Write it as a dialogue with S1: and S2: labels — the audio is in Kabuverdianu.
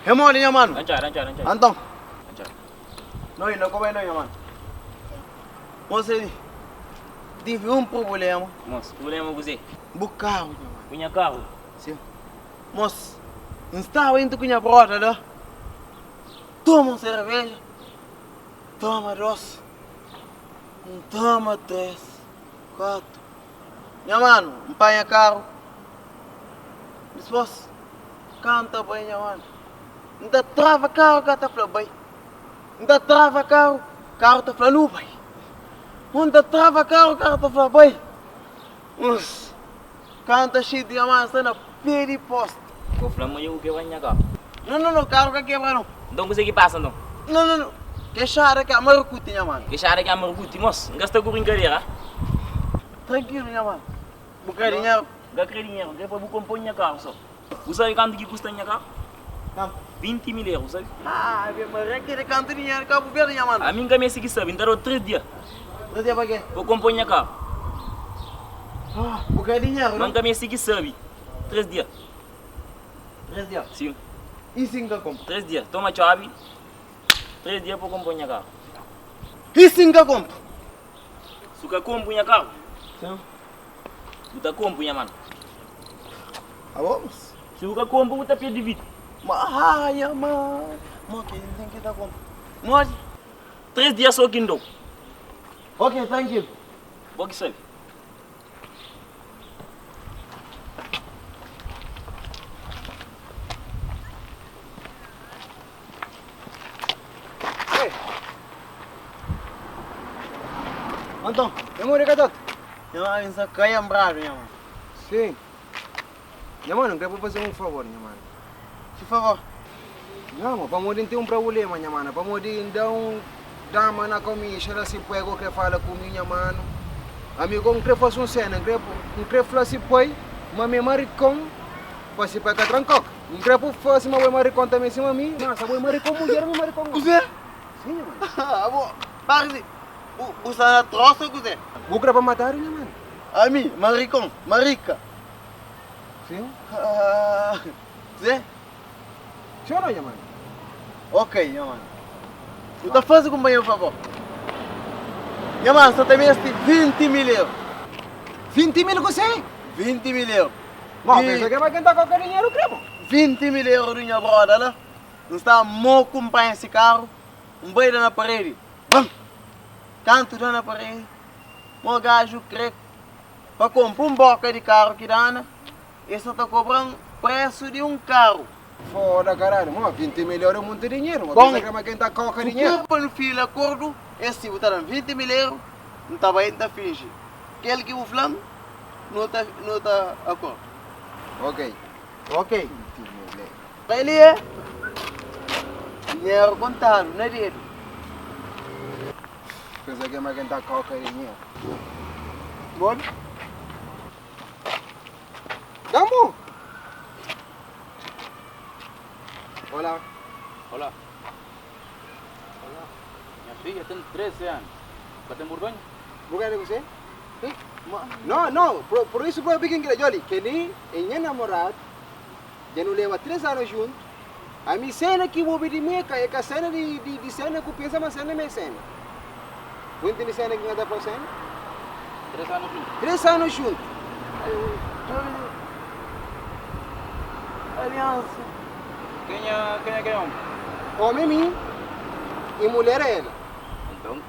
S1: É moli nha manu.
S2: Dan txai, dan txai, dan txai.
S1: Anton.
S2: Dan txai.
S1: No inda ko bai no nha manu. Mos li tive un prubulema.
S2: Mos, prubulema kuzê?
S1: Bu karu nha manu.
S2: Ku nha karu?
S1: Sim. Mos, N staba intu ku nha broda la, toma un serveja, toma dos, N toma tres, kuatu. Nha manu, N panha karu, dispos kanta bai nha manu. N ta trava karu, ka ta fla bai. N ta trava karu, karu ta fla nu bai. N ta trava karu, karu ta fla bai. Uns kanta xinti nha manu sta na pé di posti.
S2: Bo fla ma dja bu kebra nha karu.
S1: No no no, karu ka kebra no.
S2: Nton kuzê ki pasa nton?
S1: No no no, kexada ki ama rukuti nha manu.
S2: Kexada ki ama rukuti? Mos, N ka sta ku brinkadera.
S1: Trankilu nha manu, bu kre dinheru?
S2: N ka kre dinheru, N kre pa bu konpo-m nha karu so. Bu sabe kantu ki kusta nha karu?
S1: Kantu?
S2: 20 mil eru, bu sabe?
S1: Haa, Ave Maria, kre kantu dinheru Kabu Verdi nha manu?
S2: Ami N ka meste ki sabe, N ta da-u 3 dia.
S1: 3 dia pa ke?
S2: Pa konpo-m nha karu.
S1: Haa, bu kre dinheru
S2: Ma
S1: no?
S2: N ka meste ki sabe, 3 dia.
S1: 3 dia?
S2: Sim.
S1: I si N ka konpo?
S2: 3 dia. Toma txabi, 3 dia pa konpo nha karu.
S1: I si N ka konpo?
S2: Su ka konpo nha karu?
S1: Sim.
S2: Bu ta konpo nha manu.
S1: Abo mos?
S2: Si bu ka konpo bu ta perde vida.
S1: Ma ah nha mãe. Mo ki N ten ki ta konpo. Modi?
S2: 3 dia so ki N dou.
S1: Ok, trankilu.
S2: Bo ki sabe.
S1: Oi. Anton.
S3: Nha mano, ka tata?
S1: Nha mano, N sta kaiambradu, nha mano.
S3: Sim. Nha mano, N kre pa faze-m un favor, nha mano.
S1: Ki favor?
S3: Nha mano, pamodi N ten un prabulema, nha mano. Pamodi N da un dama na komixa la si pai go kre fala ku mi, nha mano. Ami go N kre fase un sena, N kre, N kre fla si pai ma mi é marikon pa si pai ka tra-m koka. N kre pa fase ma bo é marikon tanbe sima mi, mas abo é marikon mudjer, ami é marikon omi.
S1: Kuzê?
S3: Sim, nha mano.
S1: Abo, para si, bu, bu sta na trosa kuzê?
S3: Bu kre pa matadu, nha mano?
S1: Ami, marikon, marika.
S3: Sim.
S1: Kuzê?
S3: Sim ou não, nha mano?
S1: Ok, nha mano. Bu ta faze kunpanheru favor. Nha mano, sa ta meste 20 mil euro.
S3: 20 mil kuzê?
S1: 20 mil euro.
S3: Bom, pensa ke ma ken ta koka dinheru kre bo.
S1: 20 mil euro di nha broda la. N sta mo kunpanha si karu, N bai da na paredi. Bam! Kantu da na paredi, mo gaju kre pa konpra un boka di karu ki dana, e sa ta kobra-m presu di un karu.
S3: Foda karalhu, mo 20 mil euro é munti dinheru, bo
S1: Bon,
S3: pensa ke ma ken ta koka
S1: bu
S3: dinheru.
S1: kulpa nu fila akordu, es si bu ta da-m 20 mil euro, N ta bai N ta finji kel ki bu fla-m, nu ta nu ta akordu.
S3: Ok.
S1: Ok.
S3: 20 mil euro.
S1: Kel-li é dinheru kontadu na dedu.
S3: Pensa ke ma ken ta koka dinheru.
S1: Bon.
S3: Damo! Hola.
S4: Hola. Hola. Nha fidja ten 13 anu. Ka ten burgonha?
S3: Bu ka da kuzê? No, no, por, por isu propi ki N kre. Djoli, kel-li é nha namoradu. Dja nu leba 3 anu juntu. Ami sena ki bu obi di mi é ka, é ka sena di, di, di sena ku pensa ma sena mi é sena. Bu ntende sena ki N ka ta fla sena?
S4: 3 anu juntu.
S3: 3 anu juntu.
S1: Djoli, aliansa.
S4: Kenha, kenha ki é omi?
S3: Omi é mi i mulher é ela.
S4: Então.